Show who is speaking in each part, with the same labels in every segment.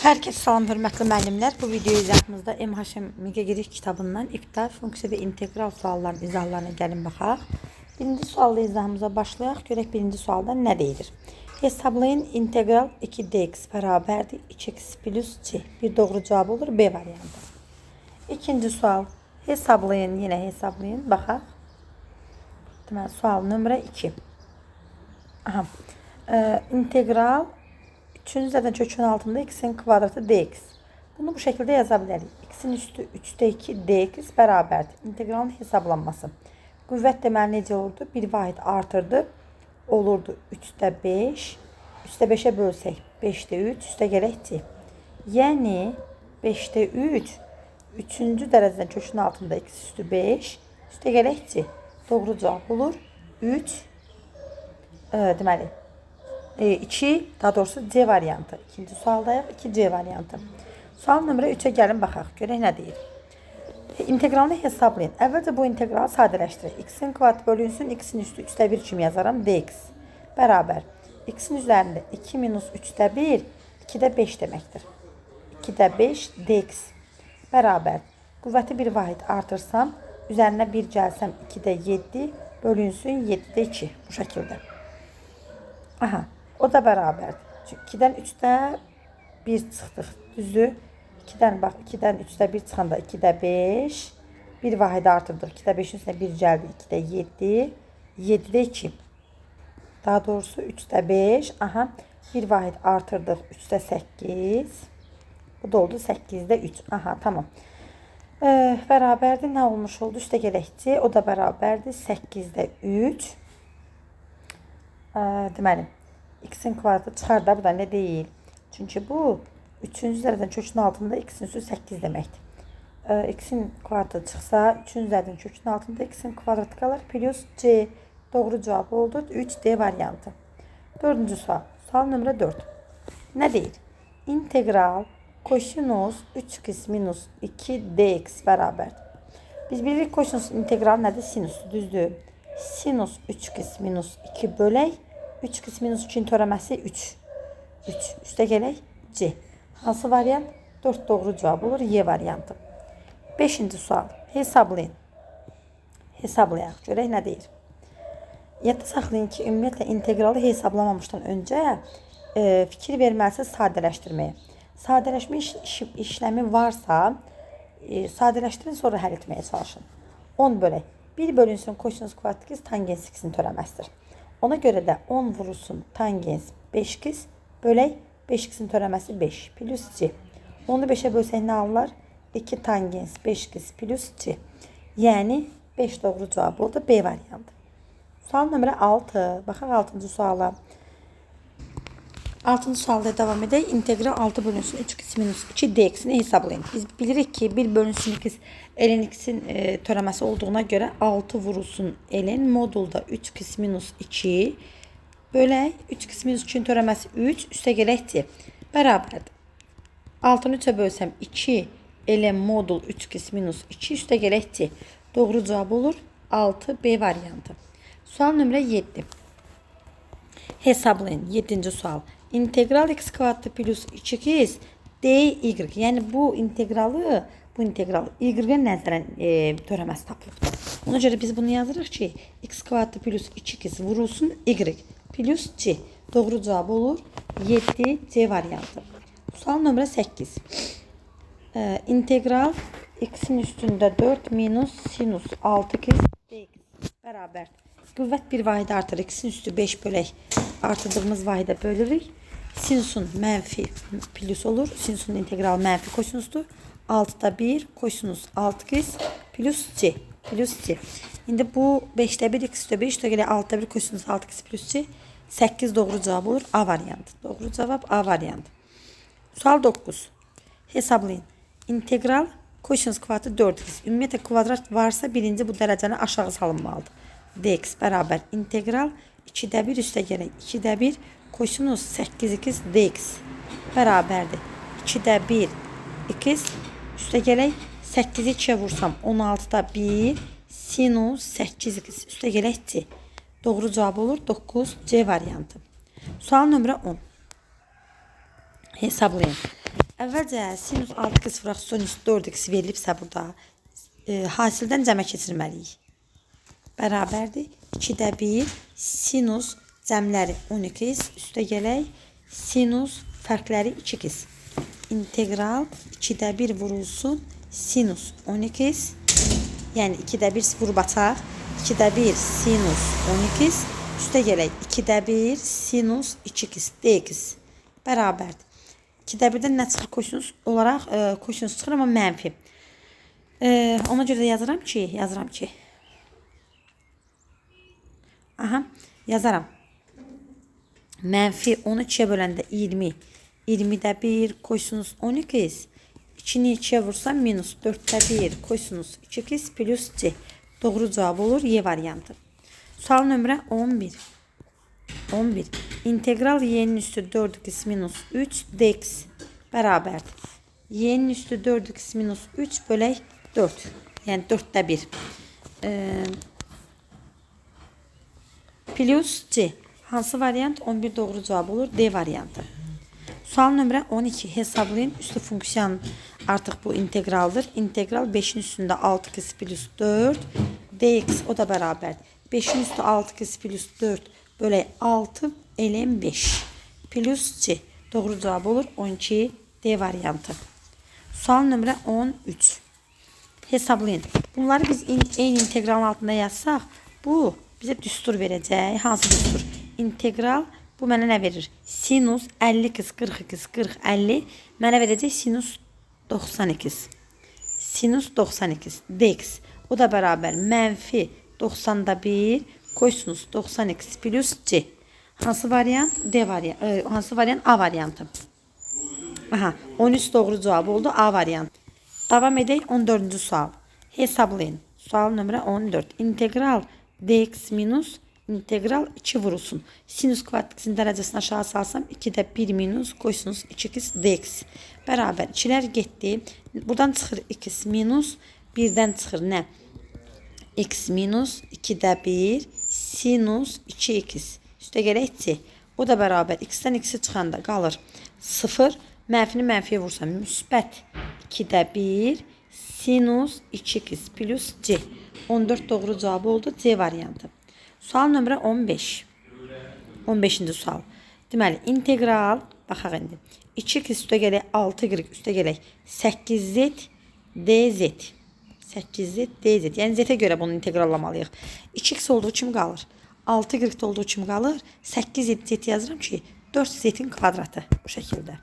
Speaker 1: Herkese salam hörmətli müəllimlər. Bu video izahımızda MHM MİQ giriş kitabından ibtida, funksiya və integral suallarının izahlarına gəlin baxaq. Birinci sualla izahımıza başlayaq. Görək birinci sualda nə deyilir? Hesablayın integral 2dx bərabərdir 2x plus c. Bir doğru cavab olur B variantı. İkinci sual. Hesablayın, yenə hesablayın. Baxaq. Deməli, sual nömrə 2. Aha. İntegral 3-cü zərdən kökün altında x-in kvadratı dx. Bunu bu şekilde yaza bilərik. X-in üstü 3'də 2 dx bərabərdir. İntegralın hesablanması. Qüvvət deməli necə olurdu? Bir vahid artırdı. Olurdu 3'də 5. 3'də 5'e bölsək 5'də 3. Üstə gələk c. Yəni 5'də 3. 3-cü dərəcədən kökün altında x üstü 5. Üstə gələk c. Doğru cavab olur. 3. Deməli 2, daha doğrusu C variantı. İkinci sualdayıq. 2C variantı. Sual nömrə 3'e gəlin baxaq. Görək nə deyir. İntegralını hesablayın. Əvvəlcə bu integralı sadələşdirək. X-in kvadratı bölünsün, x-in üstü 3'də 1 kimi yazaram. Dx bərabər. X-in üzərində 2 minus 3'də 1, 2'də 5 deməkdir. 2'də 5 dx bərabər. Qüvvəti bir vahid artırsam, üzərinə 1 gəlsəm 2'də 7 bölünsün 7'də 2. Bu şəkildə. Aha, o da bərabərdir. Çünki 2-dən 3-də 1 çıxdıq. Düzdür? 2-dən bax, 2-dən 3-də 1 çıxanda 2-də 5. Bir vahid artırdıq. 2-də 5-in üstünə 1 gəldi. 2-də 7. 7-də 2. Daha doğrusu 3-də 5. Aha, bir vahid artırdıq. 3-də 8. Bu da oldu 8-də 3. Aha, tamam. Bərabərdir. Nə olmuş oldu? Üstə gələk C. O da bərabərdir. 8-də 3. Deməli, x-in kvadratı çıxar da, bu da nə deyil. Çünki bu 3-cü dərəcədən kökün altında x-in üstü 8 deməkdir. X-in kvadratı çıxsa, 3-cü dərəcədən kökün altında x-in kvadratı qalır. Plus C. Doğru cavab oldu. 3D variantı. Dördüncü sual. Sual nömrə 4. Nə deyir? İntegral kosinus 3x minus 2 dx bərabərdir. Biz bilirik kosinus integral nədir? Sinus, düzdür. Sinus 3x minus 2 bölək 3x minus 2-nin törəməsi 3. 3. Üstə gələk C. Hansı variant? 4 doğru cavab olur. Y variantı. Beşinci sual. Hesablayın. Hesablayaq. Görək nə deyir. Yadda saxlayın ki, ümumiyyətlə integralı hesablamamışdan öncə fikir verməlisiniz sadələşdirməyə. Sadələşmə işləmi varsa, sadələşdirin, sonra həll etməyə çalışın. 10 bölək. 1 bölünsün kosinus kvadrat x tangens x-in törəməsidir. Ona görə də 10 vurulsun tangens 5x bölək 5x-in törəməsi 5 plus c. 10-u 5-ə bölsək nə alırlar? 2 tangens 5x plus c. Yəni 5 doğru cavab oldu. B variantı. Sual nömrə 6. Baxaq 6-cı suala. 6-cı sualda davam edək. İntegral 6 bölünsün 3x minus 2 dx-ni hesablayın. Biz bilirik ki 1 bölünsün x ln x-in törəməsi olduğuna görə 6 vurulsun ln modulda 3x minus 2 bölək 3x minus 2-nin törəməsi 3 üstə gələk c bərabərdir. 6-nı 3-ə bölsəm 2 ln modul 3x minus 2 üstə gələk c. Doğru cavab olur 6 B variantı. Sual nömrə 7. Hesablayın. 7-ci sual. İntegral x kvadratı plus 2x dy. Yəni bu integral y-ə nəzərən törəməsi tapılıbdır. Ona görə biz bunu yazırıq ki, x kvadratı plus 2x vurulsun y plus c. Doğru cavab olur 7 C variantı. Sual nömrə 8. İntegral x-in üstündə 4 minus sinus 6x dx bərabər. Qüvvət bir vahid artır. X-in üstü 5 bölək artırdığımız vahidə bölürük. Sinusun mənfi plus olur. Sinusun integralı mənfi kosinusdur. 6'da 1 kosinus 6x plus c plus c. İndi bu 5'də 1 x üstə 5 üstə gələk 6'da 1 kosinus 6x plus c. 8 doğru cavab olur. A variantı. Doğru cavab A variantı. Sual 9. Hesablayın. İntegral kosinus kvadratı 4x. Ümumiyyətlə kvadrat varsa birinci bu dərəcəni aşağı salınmalıdır. Dx bərabər integral 2'də 1 üstə gələk 2'də 1 kosinus 8x dx bərabərdir. 2'də 1 x üstə gələk 8-i 2-yə vursam 16'da 1 sinus 8x üstə gələk c. Doğru cavab olur 9 C variantı. Sual nömrə 10. Hesablayın. Əvvəlcə sinus 6x vuraq sinus 4x verilibsə burada hasildən cəmə keçirməliyik. Bərabərdir. 2-də 1 sinus cəmləri 12x üstə gələk sinus fərqləri 2x. İntegral 2-də 1 vurulsun sinus 12x. Yəni 2-də 1 vurub açaq. 2-də 1 sinus 12x üstə gələk 2-də 1 sinus 2x dx bərabərdir. 2-də 1-dən nə çıxır kosinus olaraq kosinus çıxır amma mənfi. Ona görə də yazıram ki, aha, yazaram. Mənfi 12-yə böləndə 20. 20-də 1 kosinus 12x. 2-ni 2-yə vursam minus 4-də 1 kosinus 2x plus c. Doğru cavab olur Y variantı. Sual nömrə 11. 11. İntegral y'nin üstü 4x minus 3 dx bərabərdir. Y'nin üstü 4x minus 3 bölək 4. Yəni 4-də 1. Plus C. Hansı variant? 11 doğru cavab olur. D variantı. Sual nömrə 12. Hesablayın. Üslü funksiyanın artıq bu integraldır. İntegral 5-in üstündə 6x plus 4 dx o da bərabərdir. 5-in üstü 6x plus 4 bölək 6 ln 5 plus C. Doğru cavab olur 12 D variantı. Sual nömrə 13. Hesablayın. Bunları biz eyni integralın altında yazsaq, bu bizə düstur verəcək. Hansı düstur? İntegral bu mənə nə verir? Sinus 50x 40x 40 50 mənə verəcək sinus 92x. Sinus 92x dx. O da bərabər mənfi 90-da 1 kosinus 90x plus c. Hansı variant? D variantı. Hansı variant? A variantı. Aha, 13 doğru cavab oldu. A variantı. Davam edək 14-cü sual. Hesablayın. Sual nömrə 14. İntegral dx minus integral 2 vurulsun. Sinus kvadrat x-in dərəcəsini aşağı salsam 2-də 1 minus kosinus 2x dx. Bərabər. 2-lər getdi. Buradan çıxır x minus 1-dən çıxır nə? X minus 2-də 1 sinus 2x. Üstə gələk c. O da bərabər. X-dən x-i çıxanda qalır 0. Mənfini mənfiyə vursam müsbət 2-də 1 sinus 2x plus c. 14 doğru cavabı oldu. C variantı. Sual nömrə 15. 15-ci sual. Deməli, integral, baxaq indi. 2x üstə gələk 6y üstə gələk 8z dz. 8z dz. Yəni z-ə görə bunu integralllamalıyıq. 2x olduğu kimi qalır. 6y olduğu kimi qalır. 8z z yazıram ki, 4z-in kvadratı bu şəkildə.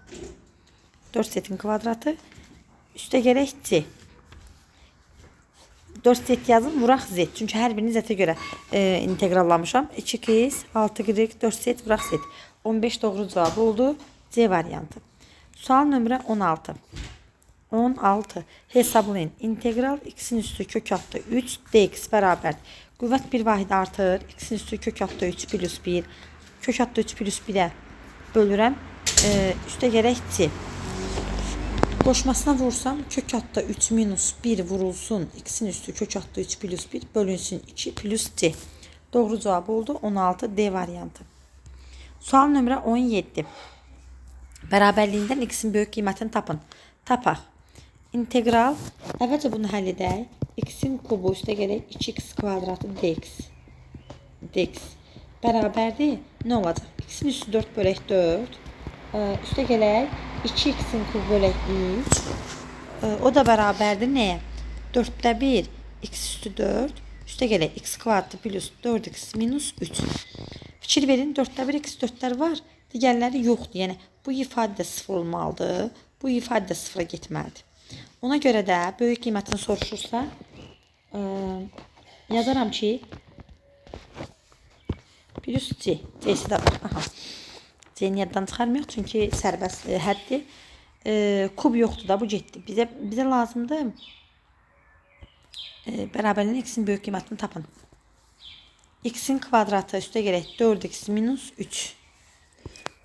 Speaker 1: 4z-in kvadratı üstə gələk c. 4z yazım, vuraq z. Çünki hər birini z-ə görə integrallamışam. 2x, 6y, 4z, vuraq z. 15 doğru cavabı oldu. C variantı. Sual nömrə 16. 16. Hesablayın. İntegral x-in üstü kök altda 3 dx bərabərdir. Qüvvət bir vahid artır. X-in üstü kök altda 3 plus 1. Kök altda 3 plus 1-ə bölürəm. Üstə gələk c. Qoşmasına vursam kök altda 3 minus 1 vurulsun. X-in üstü kök altda 3 plus 1 bölünsün 2 plus c. Doğru cavab oldu. 16 D variantı. Sual nömrə 17. Bərabərliyindən x-in böyük qiymətini tapın. Tapaq. İntegral. Əvvəlcə bunu həll edək. X-in kubu üstə gələk 2x kvadratı dx. Dx. Bərabərdir. Nə olacaq? X-in üstü 4 bölək 4. Üstə gələk 2x-in kubu bölək 3. O da bərabərdir nəyə? 4-də 1 x üstü 4. Üstə gələk x kvadratı plus 4x minus 3. Fikir verin 4-də 1 x 4-lər var. Digərləri yoxdur. Yəni bu ifadə də 0 olmalıdır. Bu ifadə də 0-a getməlidir. Ona görə də böyük qiymətini soruşursa, yazaram ki plus c. C-si də var. Aha. C-ni yaddan çıxarmayaq çünki sərbəst həddir. Kub yoxdur da bu getdi. Bizə lazımdır bərabərliyin x-in böyük qiymətini tapın. X-in kvadratı üstə gələk 4x minus 3.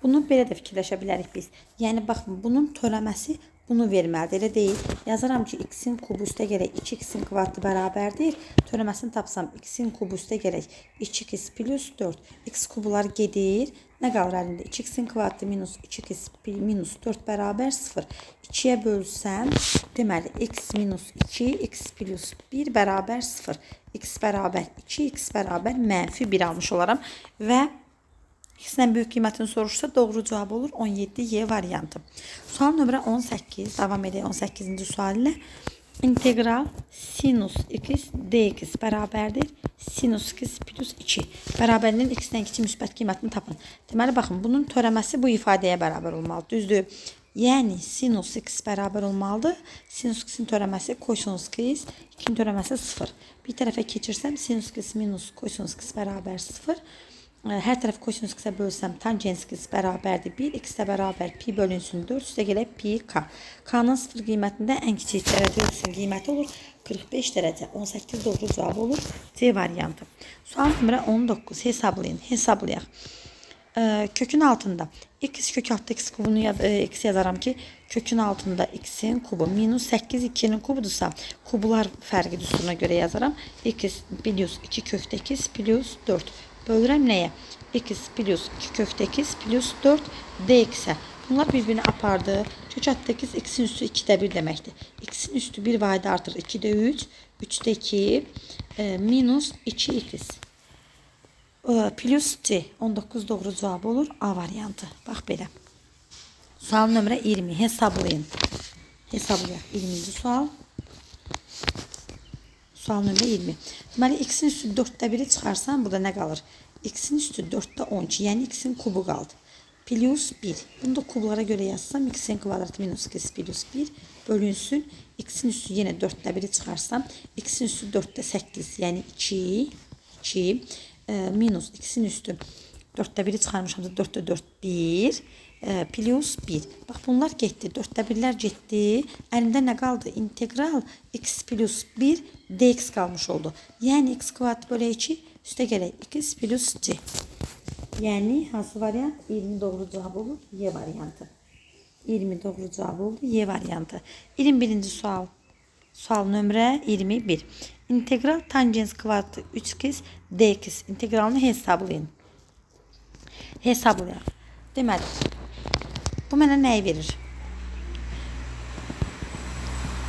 Speaker 1: Bunu belə də fikirləşə bilərik biz. Yəni bax bunun törəməsi bunu verməlidir. Elə deyil. Yazaram ki x-in kubu üstə gələk 2x-in kvadratı bərabərdir. Törəməsini tapsam x-in kubu üstə gələk 2x plus 4. X kubular gedir. Nə qalır əlində? 2x-in kvadratı minus 2x minus 4 bərabər 0. 2-yə bölsəm, deməli, x minus 2, x plus 1 bərabər 0. X bərabər 2, x bərabər mənfi 1 almış olaram. Və x-dən böyük qiymətini soruşsa, doğru cavab olur 17Y variantı. Sual nömrə 18. Davam edək 18-ci sual ilə. İntegral sinus x dx bərabərdir sinus x plus 2. Bərabərliyin x-dən kiçik müsbət qiymətini tapın. Deməli, baxın, bunun törəməsi bu ifadəyə bərabər olmalıdır. Düzdür? Yəni, sinus x bərabər olmalıdır. Sinus x-in törəməsi kosinus x, 2-nin törəməsi 0. Bir tərəfə keçirsəm, sinus x minus kosinus x bərabər 0. Hər tərəf kosinus x-ə bölsəm, tangens x bərabərdir 1, x də bərabər pi bölünsün 4, üstə gələk pi k. K-nın 0 qiymətində ən kiçik dərəcə ölçüsünün qiyməti olur 45 dərəcə. 18 doğru cavab olur. C variantı. Sual nömrə 19. Hesablayın. Hesablayaq. Kökün altında x kök altda x kubunu x yazaram ki, kökün altında x-in kubu minus 8 2-nin kubudursa, kublar fərqi düsturuna görə yazaram. X plus 2 kökdə x plus 4. Bölürəm nəyə? X plus 2 kökdə x plus 4 dx-ə. Bunlar birbirini apardı. Kök altda x, x-in üstü 2-də 1 deməkdir. X-in üstü 1 vahid artır. 2-də 3, 3-də 2, minus 2x. Plus C. 19 doğru cavab olur. A variantı. Bax belə. Sual nömrə 20. Hesablayın. Hesablayaq. 20-ci sual. Sual nömrə 20. Deməli, x-in üstü 4-də 1-i çıxarsam, burada nə qalır? X-in üstü 4-də 12, yəni x-in kubu qaldı. Plus 1. Bunu da kublara görə yazsam, x-in kvadratı minus x plus 1 bölünsün. X-in üstü yenə 4-də 1-i çıxarsam, x-in üstü 4-də 8, yəni 2, 2, minus x-in üstü 4-də 1-i çıxarmışam da 4-də 4, 1, plus 1. Bax, bunlar getdi. 4-də 1-lər getdi. Əlimdə nə qaldı? İntegral x plus 1 dx qalmış oldu. Yəni x kvadrat bölü 2 üstə gələk x plus c. Yəni hansı variant? 20 doğru cavab olur. Y variantı. 20 doğru cavab oldu. Y variantı. 21-ci sual. Sual nömrə 21. İntegral tangens kvadratı 3x dx integralını hesablayın. Hesablayaq. Deməli, bu mənə nəyi verir?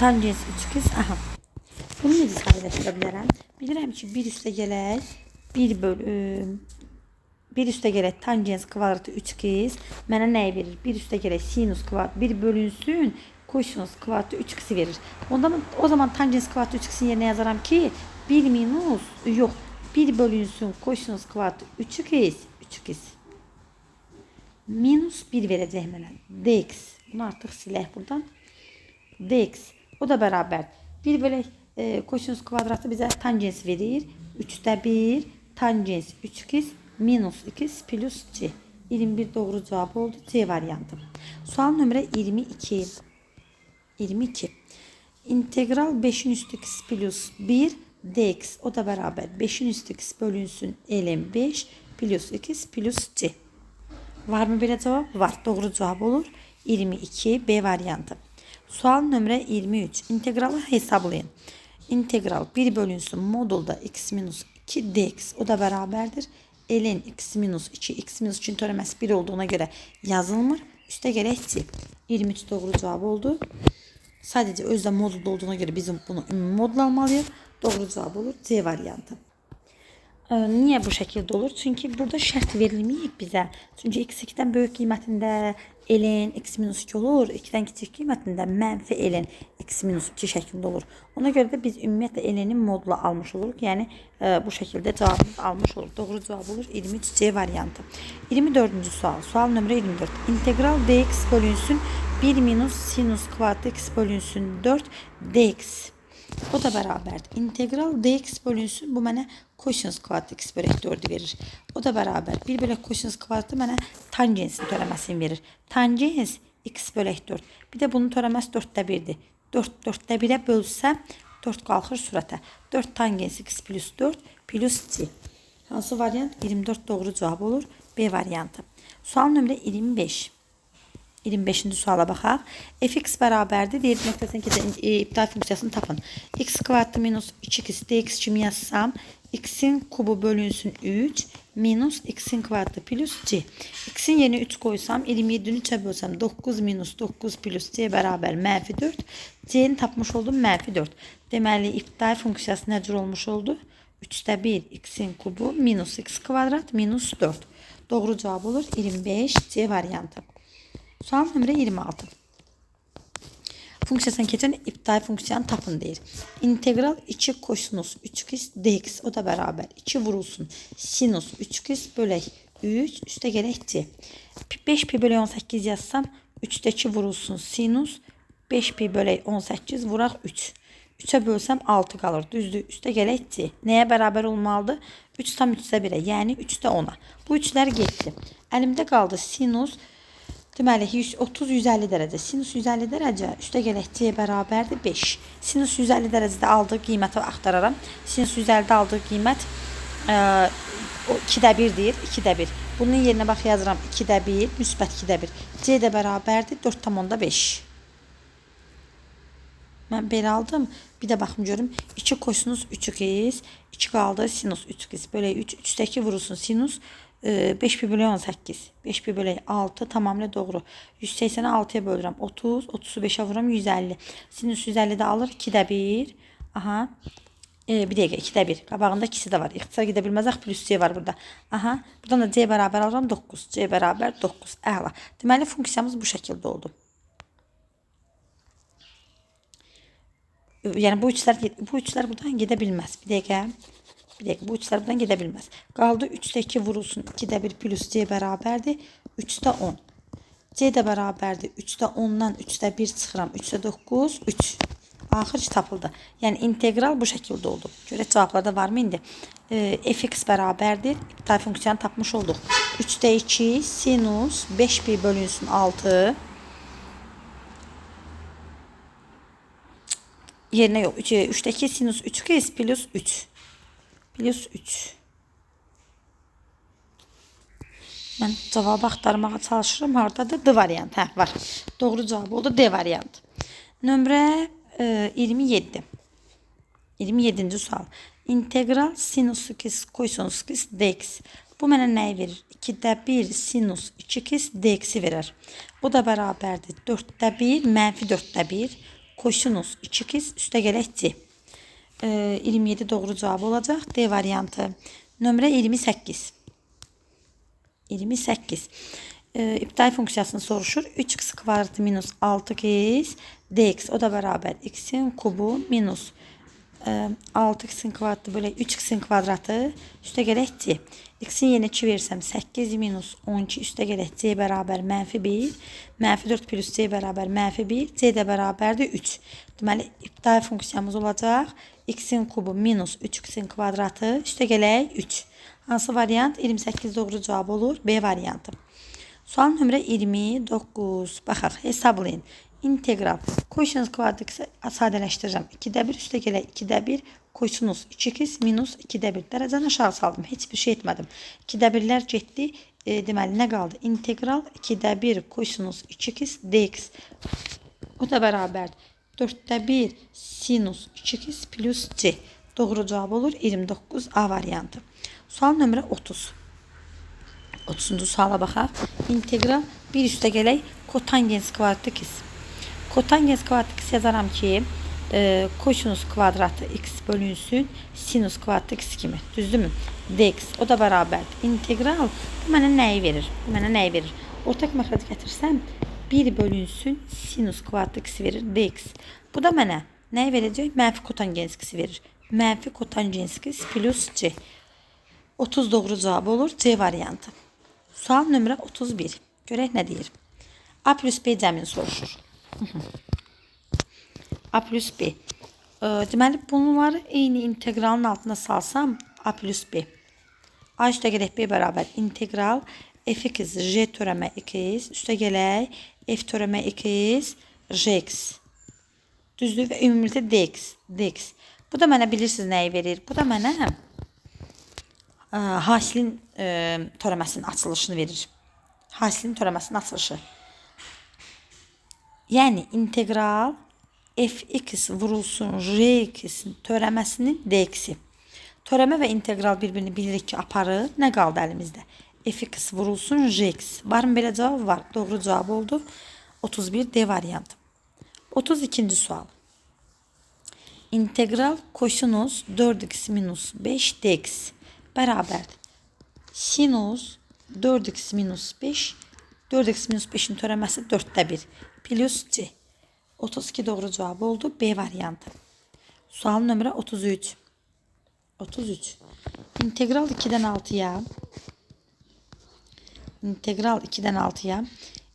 Speaker 1: Tangens 3x, aha. Bunu necə sadələşdirə bilərəm? Bilirəm ki, 1 üstə gələk, 1 bölü 1 üstə gələk tangens kvadratı 3x mənə nəyi verir? 1 üstə gələk sinus kvadrat 1 bölünsün kosinus kvadratı 3x verir. Onda o zaman tangens kvadratı 3x-in yerinə yazaram ki, 1 minus yox, 1 bölünsün kosinus kvadratı 3x 3x minus 1 verəcək mənə. Dx. Bunu artıq silək buradan. Dx. O da bərabər. 1 bölək kosinus kvadratı bizə tangens verir. 3-də 1 tangens 3x minus x plus c. 21 doğru cavab oldu. C variantı. Sual nömrə 22. 22. İntegral 5'in üstü x plus 1 dx. O da bərabər. 5'in üstü x bölünsün ln 5 plus x plus c. Var mı belə cavab? Var. Doğru cavab olur. 22 B variantı. Sual nömrə 23. İntegralı hesablayın. İntegral 1 bölünsün modulda x minus 2 dx. O da bərabərdir. Ln x minus 2, x minus 2-nin törəməsi 1 olduğuna görə yazılmır. Üstə gələk c. 23 doğru cavab oldu. Sadəcə özdə modulda olduğuna görə bizim bunu ümumi modul almalıyıq. Doğru cavab olur C variantı. Niyə bu şəkildə olur? Çünki burada şərt verilməyib bizə. Çünki x2-dən böyük qiymətində ln x minus 2 olur. 2-dən kiçik qiymətində mənfi ln x minus 2 şəklində olur. Ona görə də biz ümumiyyətlə ln-in modulu almış oluruq. Yəni bu şəkildə cavabımız almış olur. Doğru cavab olur 23C variantı. 24-cü sual. Sual nömrə 24. İntegral dx bölünsün 1 minus sinus kvadrat x bölünsün 4 dx. O da bərabərdir. İntegral dx bölünsün. Bu mənə kosinus kvadrat x bölək 4-ü verir. O da bərabər. 1 bölək kosinus kvadratı mənə tangensin törəməsini verir. Tangens x bölək 4. Bir də bunun törəməsi 4-də 1-dir. 4 4-də 1-ə bölsəm 4 qalxır sürətə. 4 tangens x plus 4 plus c. Hansı variant? 24 doğru cavab olur. B variantı. Sual nömrə 25. 25-ci suala baxaq. Fx bərabərdir. Deyir, nöqtəsini keçən ibtidai funksiyasını tapın. X kvadratı minus 2x dx kimi yazsam, x-in kubu bölünsün 3 minus x-in kvadratı plus c. X-in yerinə 3 qoysam, 27-ni 3-ə bölsəm 9 minus 9 plus c bərabər mənfi 4. C-ni tapmış oldum mənfi 4. Deməli, ibtidai funksiyası nə cür olmuş oldu? 3-də 1 x-in kubu minus x kvadrat minus 4. Doğru cavab olur 25 C variantı. Sual nömrə 26. Funksiyasına keçən ibtidai funksiyanı tapın deyir. İntegral 2 kosinus 3x dx o da bərabər 2 vurulsun sinus 3x bölək 3 üstə gələk c. 5 pi bölək 18 yazsam 3-də 2 vurulsun sinus 5 pi bölək 18 vuraq 3. 3'e bölsəm 6 qalır. Düzdür. Üstə gələk C. Nəyə bərabər olmalıdır? 3 tam 3-də 1-ə, yəni 3-də 10-a. Bu 3-lər getdi. Əlimdə qaldı sinus. Deməli 130-150 dərəcə. Sinus 150 dərəcə üstə gələk C bərabərdir 5. Sinus 150 dərəcədə aldığı qiyməti axtararam. Sinus 150-də aldığı qiymət 2-də 1-dir. 2-də 1. Bunun yerinə bax yazıram 2-də 1, müsbət 2-də 1. C də bərabərdir 4,5. Mən belə aldım. Bir də baxım görüm. 2 kosinus 3x, 2 qaldı sinus 3x. Bölək 3, 3-dəki vurulsun sinus 5 pi bölək 18. 5 pi bölək 6 tamamilə doğru. 180-i 6-ya bölürəm. 30, 30-u 5-ə vururam 150. Sinus 150 də alır 2-də 1. Aha. Bir dəqiqə 2-də 1. Qabağında ikisi də var. İxtisar gedə bilməz. Ax, plus C var burada. Aha. Buradan da C bərabər alıram 9. C bərabər 9. Əla. Deməli funksiyamız bu şəkildə oldu. Yəni bu üçlər buradan gedə bilməz. Bir dəqiqə. Bir dəqiqə. Bu üçlər buradan gedə bilməz. Qaldı 3-də 2 vurulsun. 2-də 1 plus C bərabərdir. 3-də 10. C də bərabərdir. 3-də 10-dan 3-də 1 çıxıram. 3-də 9, 3. Axır ki tapıldı. Yəni integral bu şəkildə oldu. Görək cavablarda varmı indi? Fx bərabərdir. İbtidai funksiyanı tapmış olduq. 3-də 2 sinus 5 pi bölünsün 6. Yerinə yox. 3-dəki sinus 3x plus 3. Plus 3. Mən cavabı axtarmağa çalışıram. Hardadır? D variantı. Hə, var. Doğru cavab oldu. D variantı. Nömrə 27. 27-ci sual. İntegral sinus x kosinus x dx. Bu mənə nəyi verir? 2-də 1 sinus 2x dx-i verir. O da bərabərdir. 4-də 1 mənfi 4-də 1 kosinus 2x üstə gələk c. 27 doğru cavab olacaq. D variantı. Nömrə 28. 28. İbtidai funksiyasını soruşur. 3x kvadratı minus 6x dx. O da bərabər x-in kubu minus 6x-in kvadratı bölək 3x-in kvadratı üstə gələk c. X-in yerinə 2 versəm 8 minus 12 üstə gələk c bərabər mənfi 1. Mənfi 4 plus c bərabər mənfi 1. C də bərabərdir 3. Deməli, ibtidai funksiyamız olacaq. X-in kubu minus 3x-in kvadratı üstə gələk 3. Hansı variant? 28 doğru cavab olur. B variantı. Sual nömrə 29. Baxaq, hesablayın. İntegral. Kosinus kvadratı x-i sadələşdirirəm. 2-də 1 üstə gələk 2-də 1 kosinus 2x minus 2-də 1. Dərəcəni aşağı saldım. Heç bir şey etmədim. 2-də 1-lər getdi. Deməli, nə qaldı? İntegral 2-də 1 kosinus 2x dx. O da bərabərdir. 4-də 1 sinus 2x plus c. Doğru cavab olur 29 A variantı. Sual nömrə 30. 30-cu suala baxaq. İntegral 1 üstə gələk kotangens kvadratı x. Kotangens kvadratı x yazaram ki, kosinus kvadratı x bölünsün sinus kvadratı x kimi. Düzdürmü? Dx. O da bərabərdir. İntegral bu mənə nəyi verir? Bu mənə nəyi verir? Ortaq məxrəc gətirsəm 1 bölünsün sinus kvadratı x verir dx. Bu da mənə nəyi verəcək? Mənfi kotangens x verir. Mənfi kotangens x plus c. 30 doğru cavab olur. C variantı. Sual nömrə 31. Görək nə deyir? A plus B cəmini soruşur. A plus B. Deməli, bunları eyni integralın altına salsam A plus B. A üstə gələk B bərabər integral fx j törəmə x üstə gələk f törəmə x jx. Düzdür və ümumilikdə dx. Dx. Bu da mənə bilirsiniz nəyi verir? Bu da mənə hasilin törəməsinin açılışını verir. Hasilin törəməsinin açılışı. Yəni integral fx vurulsun jx-in törəməsinin dx-i. Törəmə və integral bir-birini bilirik ki, aparır. Nə qaldı əlimizdə? Fx vurulsun gx. Var mı belə cavab? Var. Doğru cavab oldu. 31 D variantı. 32. Sual. İntegral kosinus 4x minus 5 dx bərabərdir. Sinus 4x minus 5, 4x minus 5-in törəməsi 4-də 1 plus c. 32 doğru cavab oldu. B variantı. Sual nömrə 33. 33. İntegral 2-dən 6-ya İntegral 2-dən 6-ya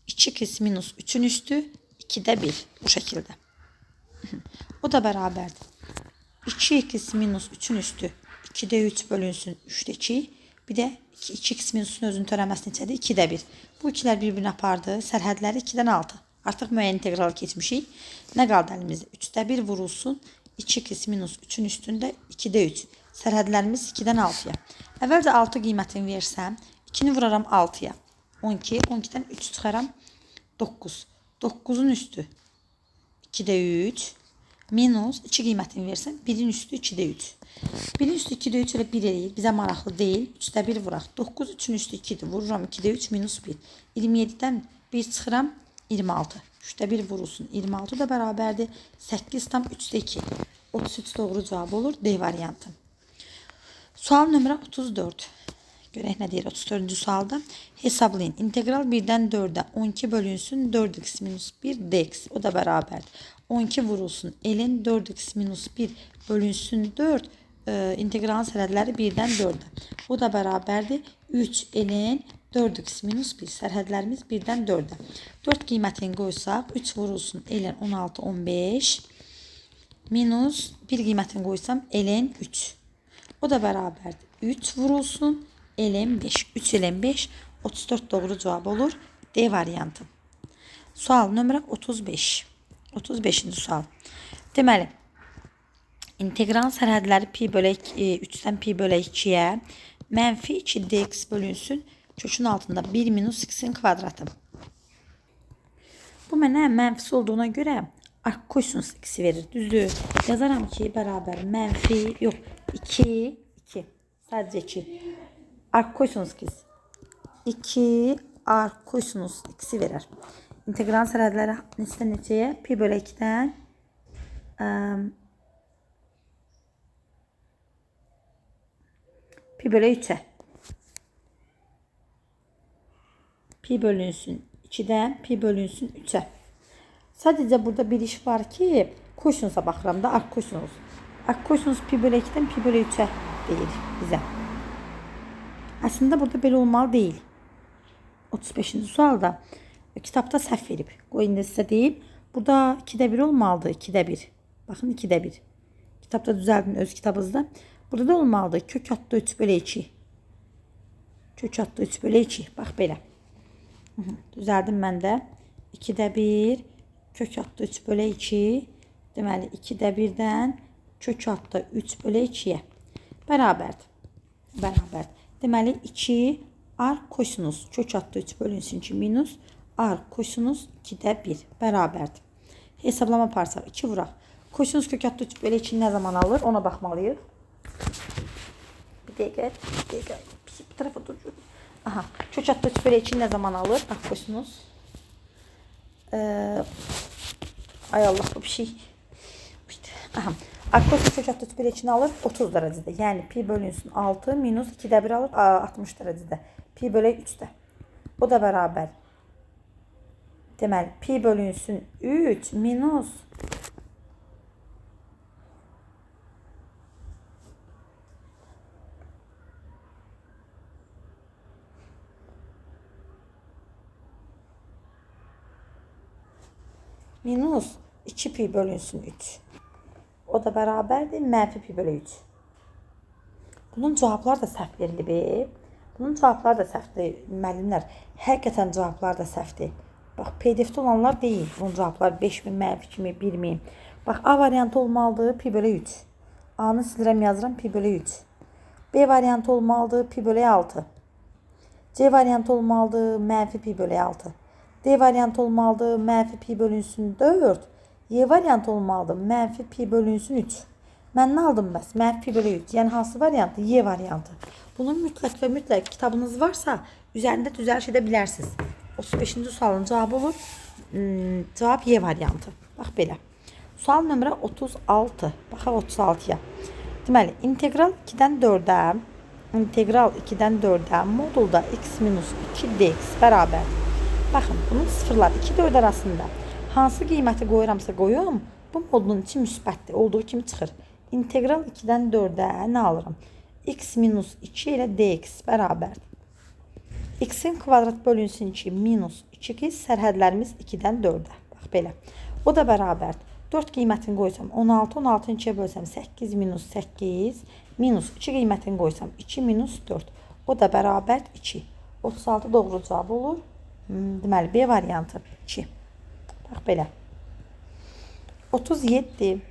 Speaker 1: 2x minus 3-ün üstü 2-də 1 bu şəkildə. O da bərabərdir. 2x minus 3-ün üstü 2-də 3 bölünsün 3-də 2. Bir də 2x minusun özünün törəməsi neçədir? 2-də 1. Bu ikilər bir-birini apardı. Sərhədləri 2-dən 6. Artıq müəyyən inteqral keçmişik. Nə qaldı əlimizdə? 3-də 1 vurulsun. 2x minus 3-ün üstündə 2-də 3. Sərhədlərimiz 2-dən 6-ya. Əvvəlcə 6 qiymətini versəm, 2-ni vuraram 6-ya. 12. 12-dən 3 çıxaram 9. 9-un üstü 2-də 3 minus 2 qiymətini versəm, 1-in üstü 2-də 3. 1-in üstü 2-də 3 elə 1 eləyir. Bizə maraqlı deyil. 3-də 1 vuraq. 9 3-ün üstü 2-dir. Vururam 2-də 3 minus 1. 27-dən 1 çıxıram 26. 3-də 1 vurulsun. 26 da bərabərdir. 8,3-də 2. 33 doğru cavab olur. D variantı. Sual nömrə 34. Görək nə deyir 34-cü sualda. Hesablayın. İntegral 1-dən 4-ə 12 bölünsün 4x minus 1 dx. O da bərabərdir. 12 vurulsun. Ln 4x minus 1 bölünsün 4. İntegralın sərhədləri 1-dən 4-ə. O da bərabərdir. 3 ln 4x minus 1. Sərhədlərimiz 1-dən 4-ə. 4 qiymətini qoysaq 3 vurulsun. Ln 16, 15 minus 1 qiymətini qoysam ln 3. O da bərabərdir. 3 vurulsun. Ln 5. 3 ln 5. 34 doğru cavab olur. D variantı. Sual nömrə 35. 35-ci sual. Deməli, inteqralın sərhədləri pi bölü 3-dən pi bölü 2-yə mənfi 2 dx bölünsün. Kökün altında 1 minus x-in kvadratı. Bu mənə mənfisi olduğuna görə arc kosinus x-i verir. Düzdür. Yazaram ki, bərabər mənfi, yox, 2, 2. Sadəcə 2. Arc kosinus x. 2 arc kosinus x-i verər. İnteqralın sərhədləri neçədən neçəyə? Pi bölü 2-dən pi bölü 3-ə. Pi bölünsün 2-dən, pi bölünsün 3-ə. Sadəcə burada bir iş var ki, kosinusa baxıram da, arc kosinus. Arc kosinus pi bölü 2-dən pi bölü 3-ə deyir bizə. Əslində burada belə olmalı deyil. 35-ci sualda kitabda səhv verib. Qoy indi sizə deyim. Burada 2-də 1 olmalıdır. 2-də 1. Baxın 2-də 1. Kitabda düzəldin öz kitabınızda. Burada da olmalıdır. Kök atdı 3 bölü 2. Kök atdı 3 bölü 2. Bax belə. Düzəldim mən də. 2-də 1 kök atdı 3 bölü 2. Deməli 2-də 1-dən kök atdı 3 bölü 2-yə. Bərabərdir. Bərabərdir. Deməli 2 arc kosinus kök atdı 3 bölünsün 2 minus arc kosinus 2-də 1 bərabərdir. Hesablama aparsaq 2 vuraq. Kosinus kök atdı 3 bölü 2 nə zaman alır? Ona baxmalıyıq. Bir dəqiqə, bir dəqiqə. Bir tarafa dur. Aha, kök atdı 3 bölü 2 nə zaman alır? Bax kosinus. Ay Allah, bu bir şey. Aha. Arc kosinus kök atdı 3 bölü 2-ni alır 30 dərəcədə. Yəni pi bölünsün 6 minus 2-də 1 alır 60 dərəcədə. Pi bölü 3-də. O da bərabər. Deməli, pi bölünsün 3 minus minus 2 pi bölünsün 3. O da bərabərdir mənfi pi bölü 3. Bunun cavabları da səhv verilib. Bunun cavabları da səhvdir müəllimlər. Həqiqətən cavablar da səhvdir. Bax, PDF-də olanlar deyil. Bunun cavabları 5000, mənfi 2000, 1000. Bax, A variantı olmalıdır pi bölü 3. A-nı silirəm, yazıram pi bölü 3. B variantı olmalıdır pi bölü 6. C variantı olmalıdır mənfi pi bölü 6. D variantı olmalıdır mənfi pi bölünsün 4. Y variantı olmalıdır mənfi pi bölünsün 3. Mən nə aldım bəs? Mənfi bölü 3. Yəni hansı variantı? Y variantı. Bunun mütləq və mütləq kitabınız varsa, üzərində düzəliş edə bilərsiniz. 35-ci sualın cavabı olur. Cavab Y variantı. Bax belə. Sual nömrə 36. Baxaq 36-ya. Deməli, integral 2-dən 4-ə, integral 2-dən 4-ə modulda x minus 2 dx bərabərdir. Baxın, bunun sıfırlar 2-4 arasında hansı qiyməti qoyuramsa qoyum, bu modulun içi müsbətdir. Olduğu kimi çıxır. İntegral 2-dən 4-ə nə alıram? X minus 2 ilə dx bərabərdir. X-in kvadrat bölünsün 2 minus 2x, sərhədlərimiz 2-dən 4-ə. Bax belə. O da bərabərdir. 4 qiymətini qoysam 16, 16-nı 2-yə bölsəm 8 minus 8, minus 2 qiymətini qoysam 2 minus 4. O da bərabərdir 2. 36 doğru cavab olur. Deməli, B variantı 2. Bax belə. 37.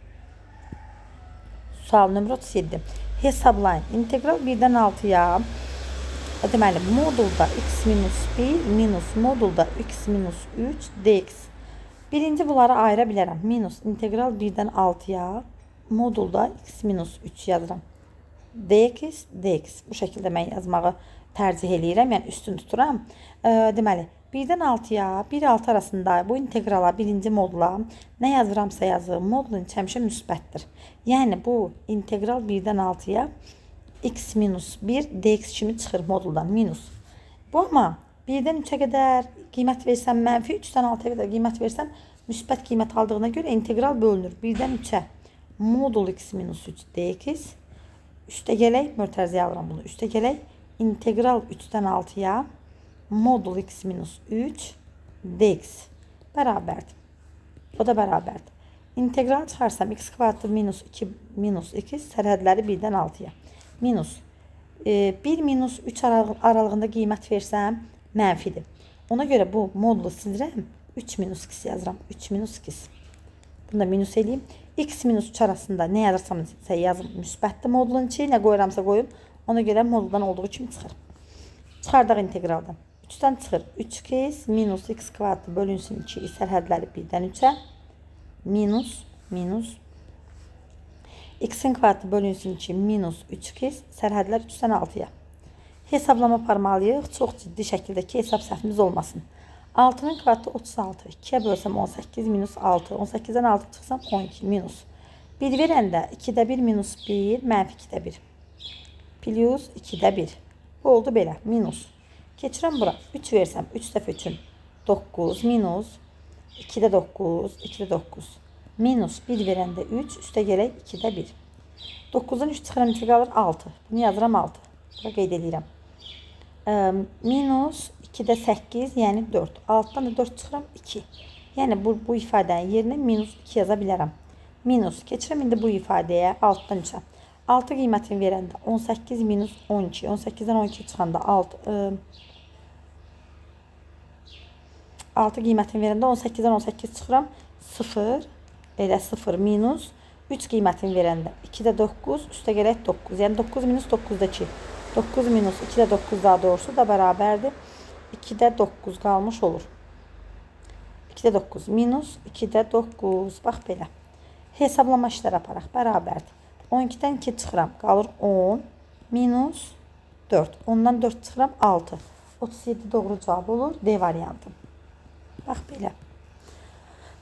Speaker 1: Sual nömrə 37. Hesablayın. İntegral 1-dən 6-ya. Deməli, modulda x minus 1 minus modulda x minus 3 dx. Birinci bunları ayıra bilərəm. Minus integral 1-dən 6-ya modulda x minus 3 yazıram. Dx, dx. Bu şəkildə mən yazmağı tərcih eləyirəm. Yəni üstün tuturam. Deməli, 1-dən 6-ya, 1-6 arasında bu inteqrala, birinci modula nə yazıramsa yazım, modulun içi həmişə müsbətdir. Yəni bu integral 1-dən 6-ya x minus 1 dx kimi çıxır moduldan minus. Bu amma 1-dən 3-ə qədər qiymət versəm mənfi, 3-dən 6-ya qədər qiymət versəm müsbət qiymət aldığına görə integral bölünür. 1-dən 3-ə modul x minus 3 dx üstə gələk, mötərizəyə alıram bunu. Üstə gələk, integral 3-dən 6-ya modul x minus 3 dx bərabərdir. O da bərabərdir. İntegral çıxarsam x kvadratı minus 2 minus 2 sərhədləri 1-dən 6-ya. Minus 1 minus 3 aralığında qiymət versəm mənfidir. Ona görə bu modulu silirəm. 3 minus x yazıram. 3 minus x. Bunu da minus eləyim. X minus 3 arasında nə yazırsam yazım müsbətdir modulun içi. Nə qoyuramsa qoyum. Ona görə moduldan olduğu kimi çıxır. Çıxardaq inteqraldan. 3-dən çıxır. 3x minus x kvadratı bölünsün 2 sərhədləri 1-dən 3-ə. Minus, minus. X-in kvadratı bölünsün 2 minus 3x sərhədlər 3-dən 6-ya. Hesablama aparmalıyıq. Çox ciddi şəkildə ki, hesab səhvimiz olmasın. 6-nın kvadratı 36. 2-yə bölsəm 18 minus 6. 18-dən 6 çıxsam 12 minus. 1 verəndə 2-də 1 minus 1 mənfi 2-də 1. Plus 2-də 1. Bu oldu belə. Minus. Keçirəm bura. 3 versəm 3 dəfə 3-ün 9 minus 2-də 9, 2-də 9. Minus 1 verəndə 3, üstə gələk 2-də 1. 9-dan 3 çıxıram, neçə qalır? 6. Bunu yazıram 6. Bura qeyd edirəm. Minus 2-də 8, yəni 4. 6-dan da 4 çıxıram, 2. Yəni bu ifadənin yerinə minus 2 yaza bilərəm. Minus. Keçirəm indi bu ifadəyə 6-dan 3-ə. 6 qiymətini verəndə 18 minus 12. 18-dən 12 çıxanda 6... 6 qiymətini verəndə 18-dən 18 çıxıram. 0, elə 0 minus 3 qiymətini verəndə 2-də 9, üstə gələk 9. Yəni 9 minus 9-da 2. 9 minus 2-də 9 daha doğrusu da bərabərdir. 2-də 9 qalmış olur. 2-də 9 minus 2-də 9. Bax belə. Hesablama işləri aparaq. Bərabərdir. 12-dən 2 çıxıram. Qalır 10 minus 4. 10-dan 4 çıxıram 6. 37 doğru cavab olur. D variantı. Bax belə.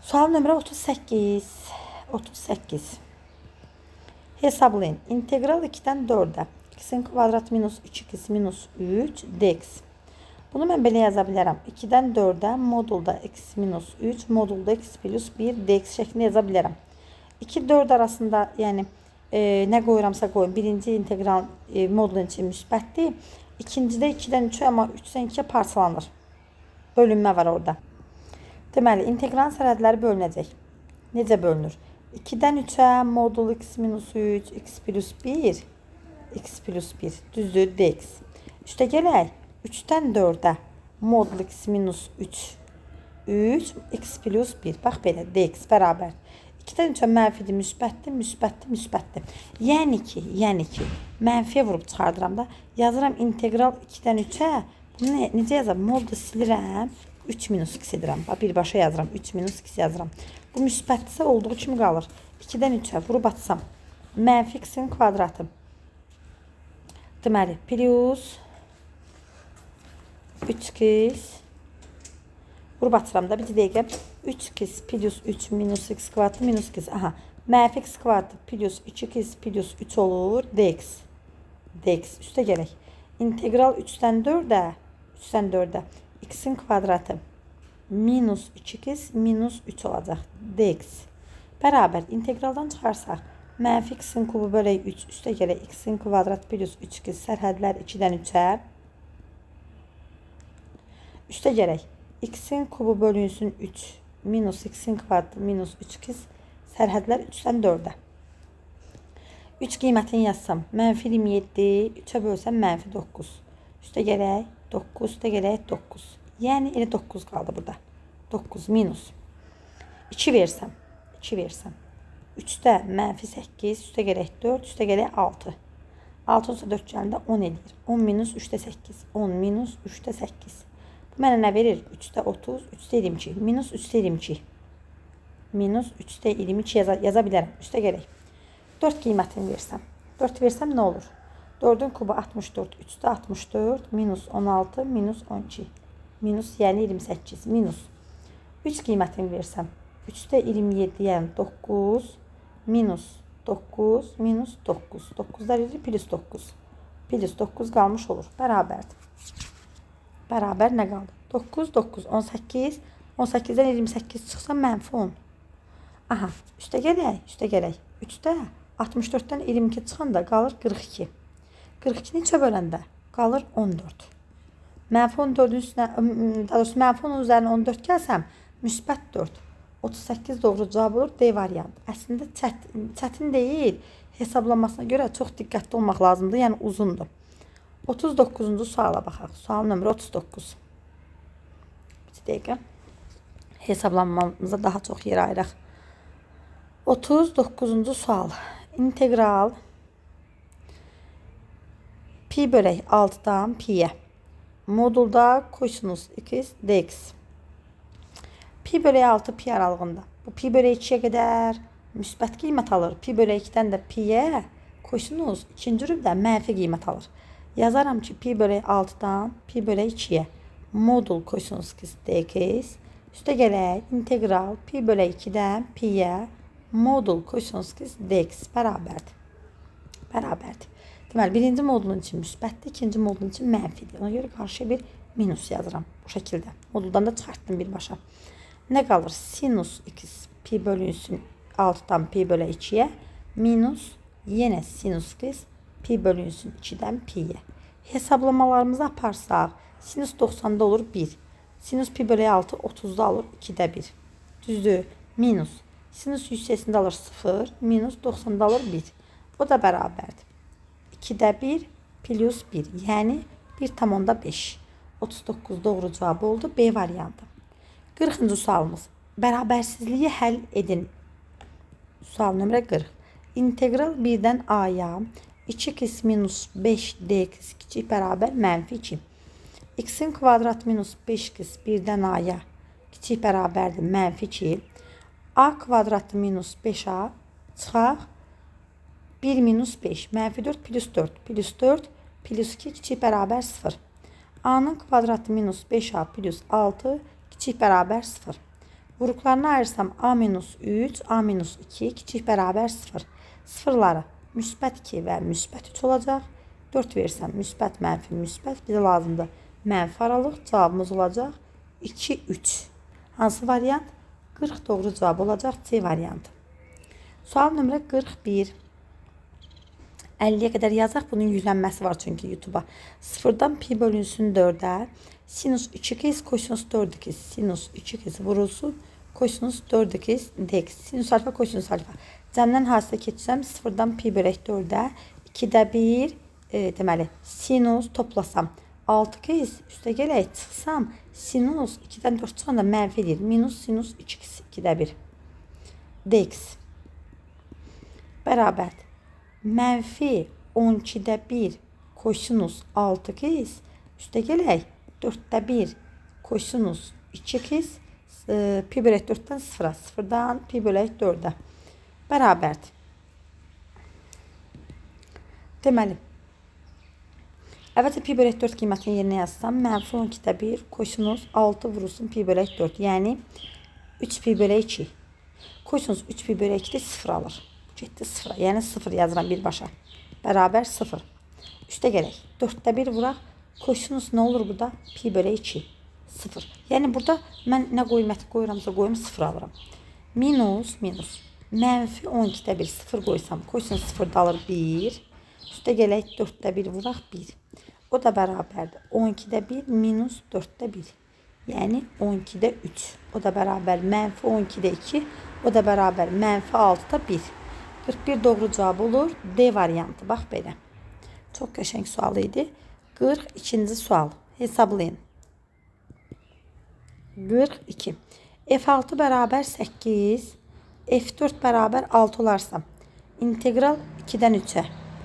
Speaker 1: Sual nömrə 38. 38. Hesablayın. İntegral 2-dən 4-ə. X-in kvadrat minus 2x minus 3 dx. Bunu mən belə yaza bilərəm. 2-dən 4-ə modulda x minus 3, modulda x plus 1 dx şəklində yaza bilərəm. 2, 4 arasında, yəni nə qoyuramsa qoyum. Birinci integral modulun içi müsbətdir. İkincidə 2-dən 3-ə, amma 3-dən 2-yə parçalanır. Bölünmə var orada. Deməli, inteqralın sərhədləri bölünəcək. Necə bölünür? 2-dən 3-ə modul x minus 3, x plus 1, x plus 1, düzdür, dx. Üstə gələk, 3-dən 4-ə modul x minus 3, 3, x plus 1. Bax belə, dx bərabər. 2-dən 3-ə mənfidir, müsbətdir, müsbətdir, müsbətdir. Yəni ki, mənfiyə vurub çıxardıram da. Yazıram integral 2-dən 3-ə. Bunu necə yazıram? Modulu silirəm. 3 minus x edirəm. Bax, birbaşa yazıram. 3 minus x yazıram. Bu müsbətdirsə olduğu kimi qalır. 2-dən 3-ə vurub atsam. Mənfi x-in kvadratı. Deməli, plus 3x vurub atıram da bir dəqiqə. 3x plus 3 minus x kvadratı minus x. Aha. Mənfi x kvadratı plus 2x plus 3 olur. Dx. Dx. Üstə gələk. İntegral 3-dən 4-ə 3-dən 4-ə x-in kvadratı minus 2x minus 3 olacaq. Dx. Bərabər integraldan çıxarsaq mənfi x-in kubu bölək 3 üstə gələk x-in kvadrat plus 3x sərhədlər 2-dən 3-ə. Üstə gələk x-in kubu bölünsün 3 minus x-in kvadratı minus 3x sərhədlər 3-dən 4-ə. 3 qiymətini yazsam mənfi 27, 3-ə bölsəm mənfi 9. Üstə gələk 9, üstə gələk 9. Yəni elə 9 qaldı burada. 9 minus 2 versəm, 2 versəm. 3-də mənfi 8, üstə gələk 4, üstə gələk 6. 6 üstə 4 gələndə 10 eləyir. 10 minus 3-də 8. 10 minus 3-də 8. Bu mənə nə verir? 3-də 30, 3-də 22. Minus 3-də 22. Minus 3-də 22 yaza bilərəm. Üstə gələk. 4 qiymətini versəm. 4 versəm nə olur? 4-ün kubu 64, 3-də 64, minus 16, minus 12. Minus yəni 28, minus 3 qiymətini versəm. 3-də 27, yəni 9, minus 9, minus 9. 9-lar verir, plus 9. Plus 9 qalmış olur. Bərabərdir. Bərabər nə qaldı? 9, 9, 18. 18-dən 28 çıxsa mənfi 10. Aha, üstə gələk, üstə gələk. 3-də 64-dən 22 çıxanda qalır 42. 42-ni 3-ə böləndə qalır 14. Mənfi 14-ün üstünə, daha doğrusu mənfi 10-un üzərinə 14 gəlsəm, müsbət 4. 38 doğru cavab olur D variantı. Əslində çətin deyil. Hesablanmasına görə çox diqqətli olmaq lazımdır. Yəni uzundur. 39-cu suala baxaq. Sual nömrə 39. Bir dəqiqə. Hesablanmamıza daha çox yer ayıraq. 39-cu sual. İntegral pi bölək 6-dan pi-yə. Modulda kosinus x dx. Pi bölək 6 pi aralığında. Bu pi bölək 2-yə qədər müsbət qiymət alır. Pi bölək 2-dən də pi-yə kosinus ikinci rübdə mənfi qiymət alır. Yazaram ki, pi bölək 6-dan pi bölək 2-yə modul kosinus x dx. Üstə gələk integral pi bölək 2-dən pi-yə modul kosinus x dx bərabərdir. Bərabərdir. Deməli, birinci modulun üçün müsbətdir, ikinci modulun üçün mənfidir. Ona görə qarşıya bir minus yazıram bu şəkildə. Moduldan da çıxartdım birbaşa. Nə qalır? Sinus x pi bölünsün 6-dan pi bölək 2-yə minus yenə sinus x pi bölünsün 2-dən pi-yə. Hesablamalarımızı aparsaq, sinus 90-da olur 1. Sinus pi bölək 6 30-da olur 2-də 1. Düzdür? Minus. Sinus 180-də alır 0, minus 90-da alır 1. O da bərabərdir. 2-də 1 plus 1, yəni 1,5. 39 doğru cavab oldu. B variantı. 40-cı sualımız. Bərabərsizliyi həll edin. Sual nömrə 40. İntegral 1-dən A-ya 2x minus 5 dx kiçik bərabər mənfi 2. X-in kvadrat minus 5x 1-dən A-ya kiçik bərabərdir mənfi 2. A kvadratı minus 5A çıxaq 1 minus 5, mənfi 4 plus 4, plus 4, plus 2 kiçik bərabər 0. A-nın kvadratı minus 5A plus 6 kiçik bərabər 0. Vuruqlarını ayırsam A minus 3, A minus 2 kiçik bərabər 0. Sıfırları müsbət 2 və müsbət 3 olacaq. 4 versəm müsbət, mənfi, müsbət. Bizə lazımdır mənfi aralıq. Cavabımız olacaq 2, 3. Hansı variant? 40 doğru cavab olacaq C variantı. Sual nömrə 41. 50-yə qədər yazaq. Bunun yüklənməsi var çünki YouTube-a. 0-dan pi bölünsün 4-ə. Sinus 2x, kosinus 4x, sinus 2x vurulsun. Kosinus 4x dx. Sinus alfa, kosinus alfa. Cəmdən hasilə keçsəm 0-dan pi bölək 4-ə. 2-də 1, deməli, sinus toplasam 6x üstə gələk çıxsam sinus 2-dən 4 çıxanda mənfi eləyir. Minus sinus 2x 2-də 1 dx bərabərdir. Mənfi 12-də 1 kosinus 6x üstə gələk 4-də 1 kosinus 2x pi bölək 4-dən 0-a, 0-dan pi bölək 4-ə bərabərdir. Deməli, əvvəlcə pi bölək 4 qiymətini yerinə yazsam, mənfi 12-də 1 kosinus 6 vurulsun pi bölək 4. Yəni 3 pi bölək 2. Kosinus 3 pi bölək 2-də 0 alır. Getdi 0-a. Yəni 0 yazıram birbaşa. Bərabər 0. Üstə gələk. 4-də 1 vuraq. Kosinus nə olur burada? Pi bölək 2. 0. Yəni burada mən nə qiyməti qoyuramsa qoyum 0 alıram. Minus, minus. Mənfi 12-də 1 0 qoysam, kosinus 0-da alır 1. Üstə gələk 4-də 1 vuraq 1. O da bərabərdir. 12-də 1 minus 4-də 1. Yəni 12-də 3. O da bərabər mənfi 12-də 2. O da bərabər mənfi 6-da 1. 41 doğru cavab olur. D variantı. Bax belə. Çox qəşəng sual idi. 42-ci sual. Hesablayın. 42. F6 bərabər 8, F4 bərabər 6 olarsa, integral 2-dən 3-ə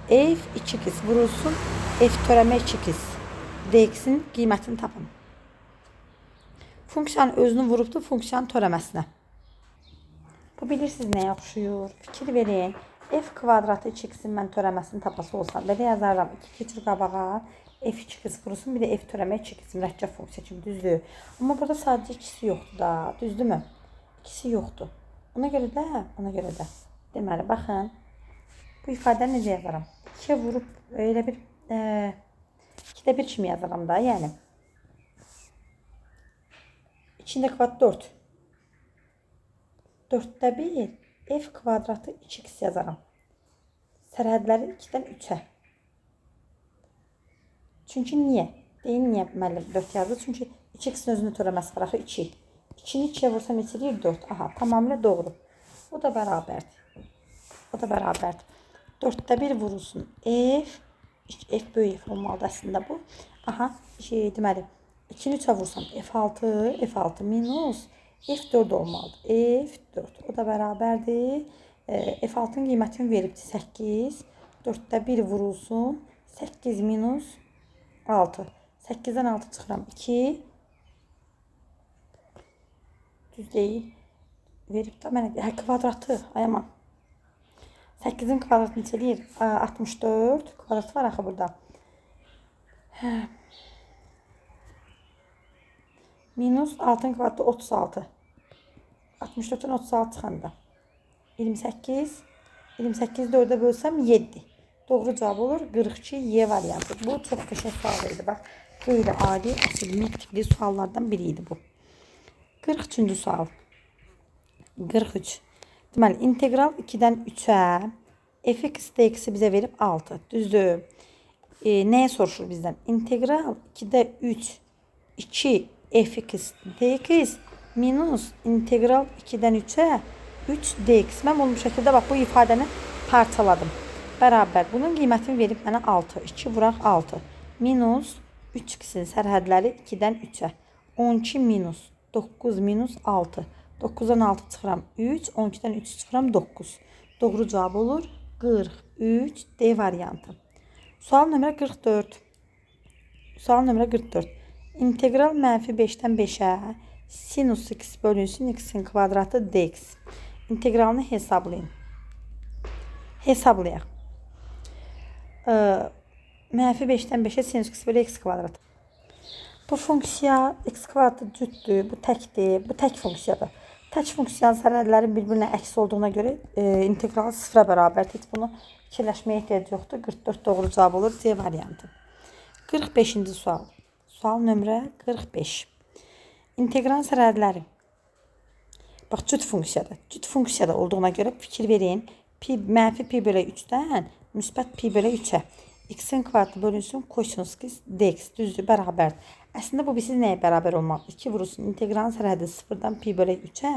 Speaker 1: F2x vurulsun F törəmə 2x dx-in qiymətini tapın. Funksiyanın özünü vurubdur funksiyanın törəməsinə. Bu bilirsiniz nəyə oxşuyur? Fikir verin. F kvadratı 2x-in mən törəməsini tapası olsam, belə yazaram. 2 keçir qabağa. F2x vurulsun, bir də F törəmə 2x mürəkkəb funksiya kimi, düzdür. Amma burada sadəcə ikisi yoxdur da, düzdürmü? İkisi yoxdur. Ona görə də. Deməli, baxın. Bu ifadəni necə yazaram? 2-yə vurub elə bir 2-də 1 kimi yazaram da, yəni. 2-də kvadrat 4. 4-də 1 f kvadratı 2x yazaram. Sərhədləri 2-dən 3-ə. Çünki niyə? Deyin niyə müəllim 4 yazdı? Çünki 2x-in özünün törəməsi var axı 2. 2-ni 2-yə vursam neçə eləyir? 4. Aha, tamamilə doğru. O da bərabərdir. O da bərabərdir. 4-də 1 vurulsun. F, F böyük F olmalıdır əslində bu. Aha, deməli, 2-ni 3-ə vursam F6, F6 minus F4 olmalıdır. F4. O da bərabərdir. F6-nın qiymətini veribdir 8. 4-də 1 vurulsun. 8 minus 6. 8-dən 6 çıxıram. 2. Düz deyil. Verib də mənə hə, kvadratı. Ay aman. 8-in kvadratı neçə eləyir? 64. Kvadratı var axı burada. Hə. Minus 6-ın kvadratı 36. 64-dən 36 çıxanda. 28. 28 4-ə bölsəm 7. Doğru cavab olur 42 Y variantı. Bu çox qəşəng sual idi. Bax, qeyri-adi, əsl tipli suallardan biri idi bu. 43-cü sual. 43. Deməli, integral 2-dən 3-ə fx dx-i bizə verib 6. Düzdür. Nəyə soruşur bizdən? İntegral 2-də 3 2 fx dx minus integral 2-dən 3-ə 3 dx. Mən bunu bu şəkildə bax bu ifadəni parçaladım. Bərabər. Bunun qiymətini verib mənə 6. 2 vuraq 6. Minus 3x-in sərhədləri 2-dən 3-ə. 12 minus 9 minus 6. 9-dan 6 çıxıram 3. 12-dən 3 çıxıram 9. Doğru cavab olur 43 D variantı. Sual nömrə 44. Sual nömrə 44. İntegral mənfi 5-dən 5-ə sinus x bölünsün x-in kvadratı dx. İntegralını hesablayın. Hesablayaq. Mənfi 5-dən 5-ə sinus x bölü x kvadratı. Bu funksiya x kvadratı cütdür, bu təkdir, bu tək funksiyadır. Tək funksiyanın sərhədlərin bir-birinə əks olduğuna görə integral sıfıra bərabərdir. Heç bunu fikirləşməyə ehtiyac yoxdur. 44 doğru cavab olur. C variantı. 45-ci sual. Sual nömrə 45. İntegral sərhədləri. Bax, cüt funksiyadır. Cüt funksiyada olduğuna görə fikir verin. Pi, mənfi pi bölü 3-dən müsbət pi bölü 3-ə. X-in kvadratı bölünsün kosinus x dx. Düzdür, bərabərdir. Əslində bu bilirsiniz nəyə bərabər olmalıdır? 2 vurulsun integralın sərhədi 0-dan pi bölü 3-ə.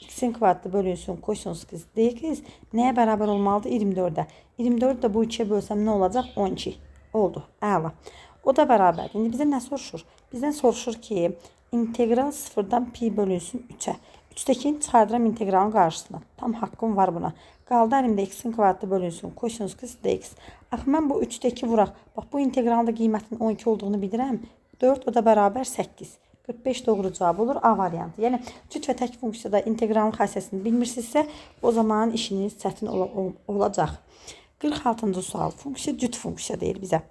Speaker 1: X-in kvadratı bölünsün kosinus x dx. Nəyə bərabər olmalıdır? 24-ə. 24-ü də bu 2-yə bölsəm nə olacaq? 12. Oldu. Əla. O da bərabərdir. İndi bizə nə soruşur? Bizdən soruşur ki, integral 0-dan pi bölünsün 3-ə. 3-dəkini çıxardıram integralın qarşısına. Tam haqqım var buna. Qaldı əlimdə x-in kvadratı bölünsün kosinus x dx. Axı mən bu 3-dəki vuraq. Bax bu integralın da qiymətinin 12 olduğunu bilirəm. 4 o da bərabər 8. 45 doğru cavab olur A variantı. Yəni cüt və tək funksiyada integralın xassəsini bilmirsinizsə, o zaman işiniz çətin olacaq. 46-cı sual. Funksiya cüt funksiya deyir bizə.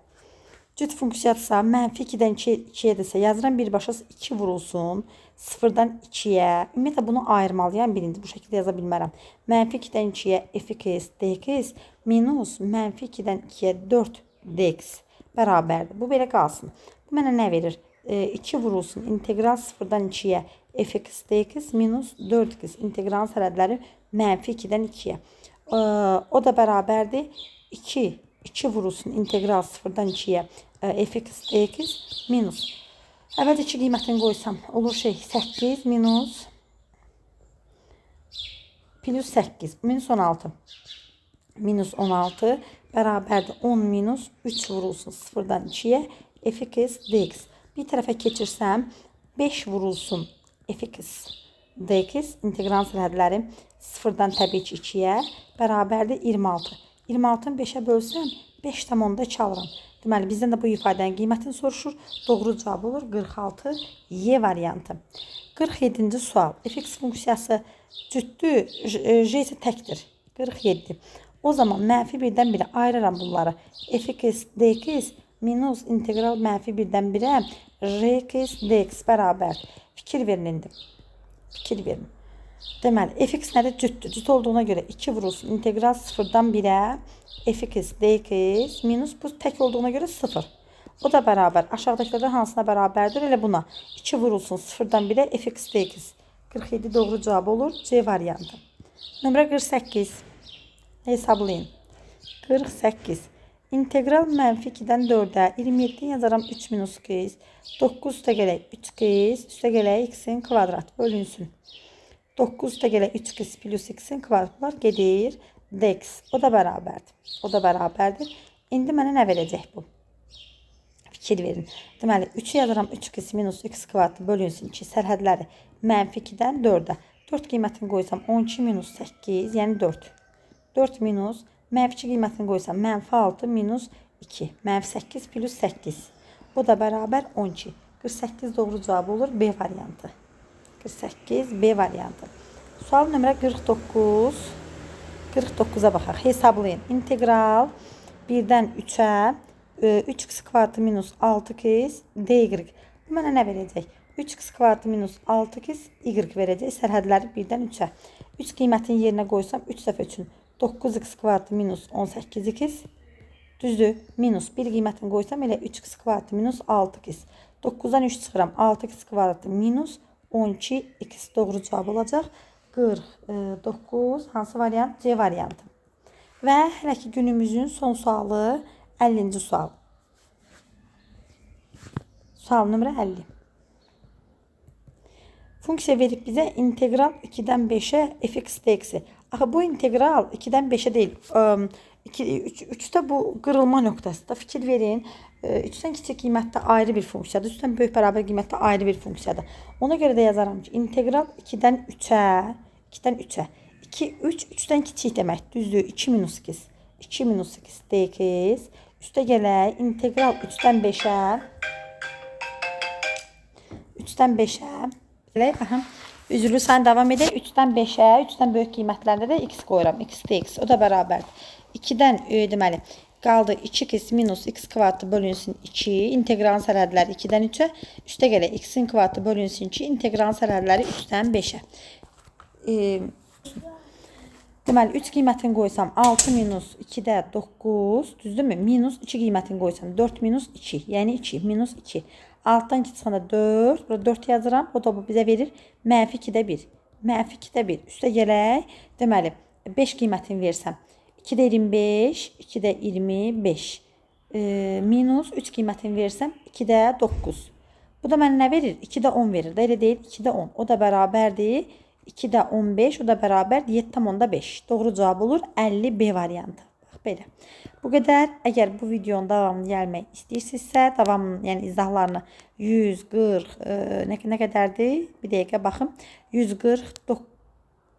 Speaker 1: Cüt funksiyadırsa, mənfi 2-dən 2-yə desə, yazıram birbaşa 2 vurulsun 0-dan 2-yə. Ümumiyyətlə, bunu ayırmalıyam birinci. Bu şəkildə yaza bilmərəm. Mənfi 2-dən 2-yə fx dx minus mənfi 2-dən 2-yə 4 dx bərabərdir. Bu belə qalsın. Bu mənə nə verir? 2 vurulsun integral 0-dan 2-yə fx dx minus 4x integral sərhədləri mənfi 2-dən 2-yə. O da bərabərdir. 2 vurulsun integral 0-dan 2-yə fx dx minus. Əvvəlcə 2 qiymətini qoysam olur şey 8 minus plus 8 minus 16. Minus 16 bərabərdir 10 minus 3 vurulsun 0-dan 2-yə fx dx. Bir tərəfə keçirsəm 5 vurulsun fx dx integral sərhədləri 0-dan təbii ki 2-yə bərabərdir 26. 26-nı 5-ə bölsəm 5,2 alıram. Deməli, bizdən də bu ifadənin qiymətini soruşur. Doğru cavab olur 46 Y variantı. 47-ci sual. Fx funksiyası cütdür, J isə təkdir. 47. O zaman mənfi 1-dən 1-ə ayırıram bunları. Fx dx minus integral mənfi 1-dən 1-ə rx dx bərabər. Fikir verin indi. Fikir verin. Deməli, fx nədir? Cütdür. Cüt olduğuna görə 2 vurulsun integral 0-dan 1-ə fx dx minus bu tək olduğuna görə 0. O da bərabər. Aşağıdakılardan hansına bərabərdir? Elə buna. 2 vurulsun 0-dan 1-ə fx dx. 47 doğru cavab olur. C variantı. Nömrə 48. Hesablayın. 48. İntegral mənfi 2-dən 4-ə 27 yazaram 3 minus x. 9 üstə gələk 3x üstə gələk x-in kvadrat bölünsün. 9 üstə gələk 3x plus x-in kvadratlar gedir. Dx. O da bərabərdir. O da bərabərdir. İndi mənə nə verəcək bu? Fikir verin. Deməli, 3-ü yazıram 3x minus x kvadratı bölünsün 2 sərhədləri mənfi 2-dən 4-ə. 4 qiymətini qoysam 12 minus 8, yəni 4. 4 minus mənfi 2 qiymətini qoysam mənfi 6 minus 2. Mənfi 8 plus 8. O da bərabər 12. 48 doğru cavab olur B variantı. 48 B variantı. Sual nömrə 49. 49-a baxaq. Hesablayın. İntegral 1-dən 3-ə 3x kvadratı minus 6x dy. Bu mənə nə verəcək? 3x kvadratı minus 6x y verəcək. Sərhədləri 1-dən 3-ə. 3 qiymətini yerinə qoysam 3 dəfə 3-ün 9x kvadratı minus 18x. Düzdür? Minus 1 qiymətini qoysam elə 3x kvadratı minus 6x. 9-dan 3 çıxıram. 6x kvadratı minus 12x doğru cavab olacaq. 49 hansı variant? C variantı. Və hələ ki günümüzün son sualı 50-ci sual. Sual nömrə 50. Funksiya verib bizə integral 2-dən 5-ə fx dx-i. Axı bu integral 2-dən 5-ə deyil. 2, 3, 3-də bu qırılma nöqtəsidir. Fikir verin. 3-dən kiçik qiymətdə ayrı bir funksiyadır. 3-dən böyük bərabər qiymətdə ayrı bir funksiyadır. Ona görə də yazaram ki, integral 2-dən 3-ə, 2-dən 3-ə. 2, 3, 3-dən kiçik demək. Düzdür. 2 minus x. 2 minus x dx. Üstə gələk. İntegral 3-dən 5-ə. 3-dən 5-ə. Gələk. Aha. Üzrlü sən davam edək. 3-dən 5-ə, 3-dən böyük qiymətlərdə də x qoyuram. X dx. O da bərabərdir. 2-dən deməli qaldı 2x minus x kvadratı bölünsün 2. İntegralın sərhədləri 2-dən 3-ə. Üstə gələk x-in kvadratı bölünsün 2. İntegralın sərhədləri 3-dən 5-ə. Deməli 3 qiymətini qoysam 6 minus 2-də 9, düzdürmü? Minus 2 qiymətini qoysam 4 minus 2, yəni 2 minus 2. 6-dan 2 çıxanda 4, burada 4 yazıram. O da bu bizə verir mənfi 2-də 1. Mənfi 2-də 1. Üstə gələk. Deməli 5 qiymətini versəm 2-də 25, 2-də 25. Minus 3 qiymətini versəm 2-də 9. Bu da mənə nə verir? 2-də 10 verir. Də elə deyil 2-də 10. O da bərabərdir. 2-də 15, o da bərabər 7,5. Doğru cavab olur 50 B variantı. Bax belə. Bu qədər. Əgər bu videonun davamını gəlmək istəyirsinizsə, davamının, yəni izahlarını 140 nə qədərdir? Bir dəqiqə baxım. 149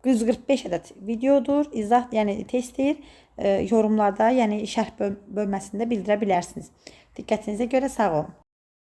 Speaker 1: 145 ədəd videodur. İzah, yəni testdir. Yorumlarda, yəni şərh bölməsində bildirə bilərsiniz. Diqqətinizə görə sağ olun.